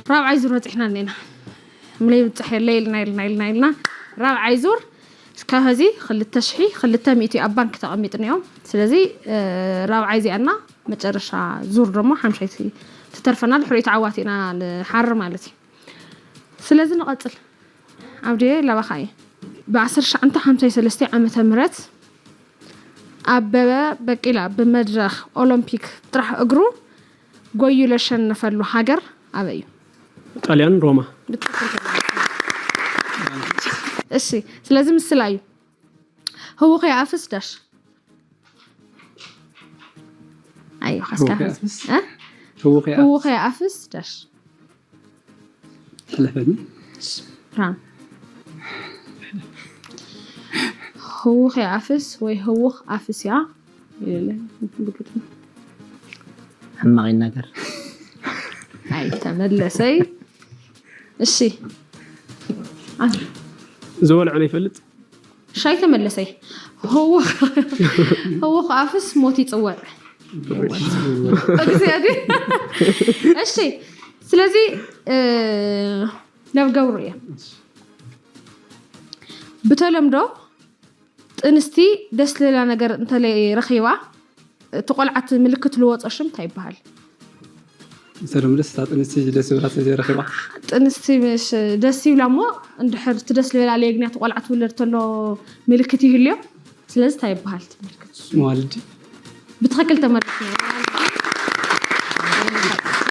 ራብዓይ ዙር በፂሕና እኒና ምለይ ብፅሕ የለ ኢልና ኢልና ኢልና ኢልና ራብዓይ ዙር እስካብ ሀዚ ክልተ ሺ ክልተ ሚእቲ ኣብ ባንክ ተቐሚጥንዮም። ስለዚ ራብዓይ እዚኣና መጨረሻ ዙር ደሞ ሓምሻይቲ ትተርፈና ድሕሪኡ ተዓዋቲና ንሓር ማለት እዩ። ስለዚ ንቐፅል። ኣብድየ ላባኻ እየ። ብ1953 ዓመተ ምህረት ኣበበ በቂላ ብመድረኽ ኦሎምፒክ ጥራሕ እግሩ ጎዩ ለሸነፈሉ ሃገር ኣበይ እዩ? ጣልያን ሮማ። እሺ፣ ስለዚ ምስላ እዩ። ህውኽ የኣፍስ ዳሽ ኣዩ ካስካ ህውኽ የኣፍስ? እ? ህውኽ የኣ- ህውኽ የኣፍስ ዳሽ ሕለፈኒ። ራም ህውኽ የኣፍስ ወይ ህውኽ ኣፍስ እያ ይለለ ብግጥሚ ሕማቕ ይናገር። ኣይተመለሰይ። እሺ፣ ዝበልዖ ነው ይፈልጥ። ሻይ ተመለሰይ። ህውኽ ኣፍስ ሞት ይፅወዕ። እሺ፣ ስለዚ ናብ ገብሩ እየ። ብተለምዶ ጥንስቲ ደስ ልላ ነገር እንተለይ ረኺባ እቲ ቆልዓት ምልክት ልወፆ ሽም እንታይ ይበሃል? ሰለምደስ እታ ጥንስቲ ደስ ዝብላ ስለዘይረኺባ። ጥንስቲ ደስ ይብላ እሞ እንድሕር እቲ ደስ ልበላ ለየግንያ እቲ ቆልዓ ትውለድ ተሎ ምልክት ይህልዮ። ስለዚ እንታይ ይበሃል? መዋልዲ። ብትክክል ተመልኪ።